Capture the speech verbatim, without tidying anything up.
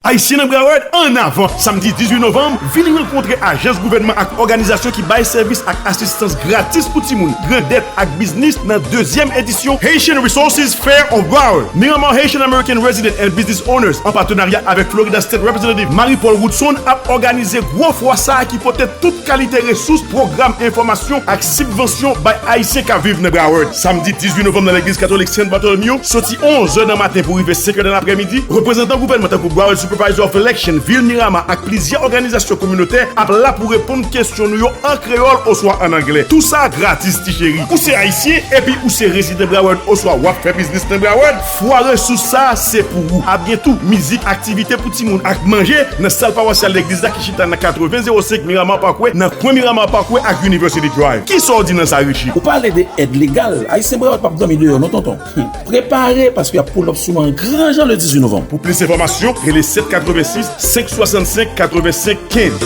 Ayisyen nan Broward, ann avan! Samdi dizuit novanm, vin rankontre ajans gouvènman ak òganizasyon ki bay sèvis ak asistans gratis pou timoun, grandèt ak biznis nan dezyèm edisyon Haitian Resources Fair of Broward. Miramar Haitian American Resident and Business Owners, an patenarya avèk Florida State Representative Marie Paul Woodson, ap òganize gwo fwa sa a ki pote tout kalite resous, pwogram, enfòmasyon ak sibvansyon bay Ayisyen k ap viv nan Broward. Samdi dizuit novanm nan legliz katolik Saint Bartholomew, soti onz è nan maten pou rive senk è nan aprèmidi, reprezantan gouvènman tankou Broward Supervisor of Election, vil Miramar ak plizyè òganizasyon kominotè ap la pou reponn kesyon nou yo an kreyòl oswa an anglè. Tou sa gratis, ti cheri. Ou se Ayisyen epi ou se rezidan Broward oswa w ap fè biznis nan Broward, fwa resous sa a se pou ou. Ap gen tou mizik, aktivite pou timoun ak manje nan sal pawasyal legliz la ki chita nan katreven zewo senk Miramar Parkway, nan kwen Miramar Parkway ak University Drive. Kisa w di nan sa, Richie? Ou pale de èd legal, Ayisyen Broward p ap dòmi deyò non, tonton. Hmm. Prepare, paske y ap pull up sou nou an gran jan le dizuit novanm. Pou plis enfòmasyon, rele sèt katrevensis, senk swasannsenk, katrevensenk kenz.